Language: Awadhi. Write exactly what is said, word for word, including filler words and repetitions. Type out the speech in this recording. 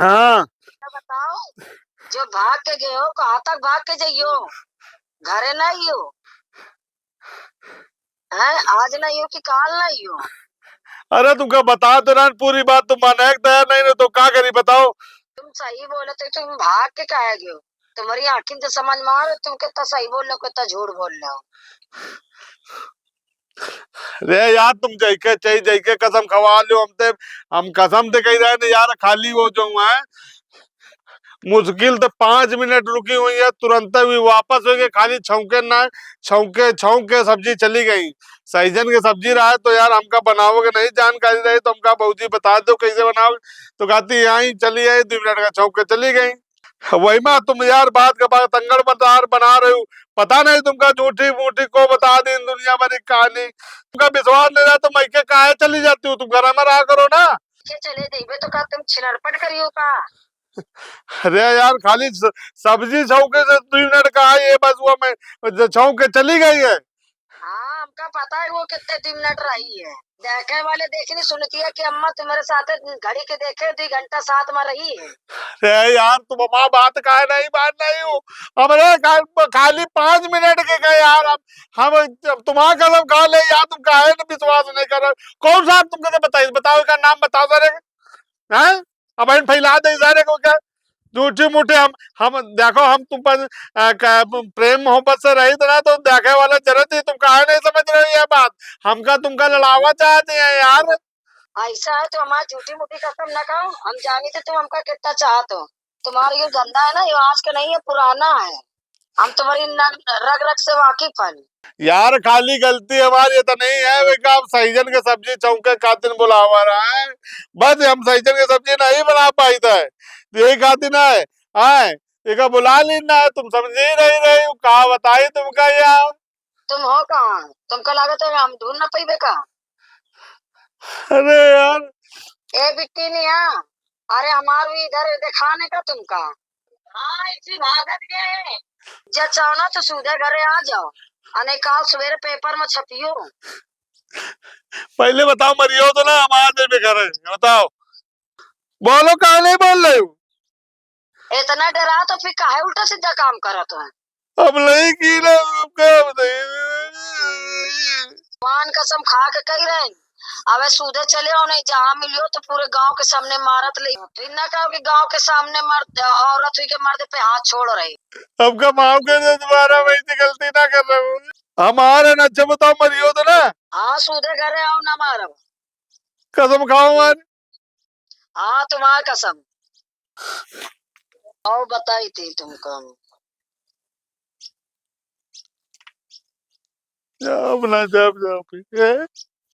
हाँ। तो बताओ, जो भाग के गयो, कहाँ तक भाग के जइयो? घरे ना आइयो? हैं, आज ना आइयो कि काल ना आइयो? अरे, तुमका बता तो रहा, पूरी बात तुम माने के तैयार नहीं, तो का करी, बताओ? तुम सही बोले तो तुम भाग के काहे गयो? तुम्हारी आँखिन तो समझ में आ रहा, तुम कितना सही बोल रहे हो, कितना झूठ बोल रहे हो। रे यार, तुम जइके चाही, जइके कसम खवा लो हमते। हम कसम से कही रहे न यार, खाली वो जो है, मुश्किल से पाँच मिनट रुकी हुई है, तुरंत भी वापस हो गए। खाली छौंके ना, छौंके, छौंके सब्जी चली गई। सैजन के सब्जी रहा है तो यार, हमका बनावे के नहीं जानकारी रही, तो हमका भौजी बता दो कैसे बनावे। तो कहती, "आई चली आई, दो मिनट का छौंके चली गई।" वही मा तुम यार बात का बात अंगड़ बंदार बना रहे हो। पता नहीं तुमका झूठी मूठी को बता दी दुनिया भर की कहानी। तुमका विश्वास नहीं रहा तो मइके काहे चली जाती हो? तुम घर में रहा करो ना। के चले जइबे तो का तुम छिनरपट करियो का? अरे यार, खाली स-, सब्जी छौंके से दो मिनट का है ये बस, वो मैं ज-, छौंक के चली गई है। हाँ, हमका पता है वो कितने दो मिनट रही है। देखे वाले देखनी सुनती है कि अम्मा तुम्हारे साथ घड़ी के देखे दो घंटा साथ में रही है। अरे यार, तुम हमार बात काहे नहीं मान रही हो? हमरे खा-, खाली पाँच मिनट के गए यार, हम, हम, अब तुम्हारा कसम खा ले यार, तुम काहे न विश्वास नहीं कर रहे? कौन सा तुमको तो बताइए, बताओ, का नाम बताओ जरा, हैं? अब इन फैला दे सारे को क्या? झूठी मूठी हम, हम, देखो, हम तुम पर, अ, का, प्रेम मोहब्बत से रही तो ना, तो देखे वाला जरूरत ही, तुम काहे नहीं समझ रहे हो ये बात? हमका तुमका लड़ावा चाहते हैं यार। ऐसा है तो हमारी झूठी मूठी कसम ना खाओ, हम जानी थे तुम हमका कितना चाहते हो। तुम्हारा ये धंधा है ना, ये आज का नहीं है, पुराना है। हम तुम्हारी न-, रग रग से वाकिफ हन। यार, खाली गलती हमारी इतना ही है, वे का हम सैजन के सब्जी छौंके खातिर बुलावा रहा है, बस हम सैजन के सब्जी नहीं बना पाई थे, यही खातिर ना है। आए, एका बुला ली ना, तुम समझी नहीं रही हो, का बताई तुमका यार। तुम हो कहाँ? तुमका लागत है हम ढूंढ ना पइबे का? अरे यार। ए बिट्टी निया, अरे हमार भी इधर देखाने का तुमका। हाँ, इसी भागत गए। जा चाहो ना तो सीधे घरे आ जाओ, अने काल सवेरे पेपर में छपियो। पहले बताओ, मरियो तो ना, हम आ जाबे घरे, बताओ। बोलो, काहे नहीं बोल रहे हो? इतना डरा तो फिर काहे उल्टा सीधा काम करत हो? अब नहीं की ना, अब का बताई? भगवान कसम खा के कही रहे, अबे सीधे चले आओ, नहीं जहाँ मिलियो तो पूरे गांव के सामने मारत ले। फिर ना कहो कि गांव के सामने मर्द, औरत हुई के मर्द पे हाथ छोड़ रही। अब का माफ कर दे, दोबारा वैसी गलती ना कर रहा हूँ। हमारे ना, अच्छा बताओ, मरियो तो ना? हाँ, सीधे घरे आओ ना मारो। कसम खाओ हमारे। हाँ, तुम्हार कसम। और बताई थी तुमको हम। जाओ ना, जाओ, जाओ, ए?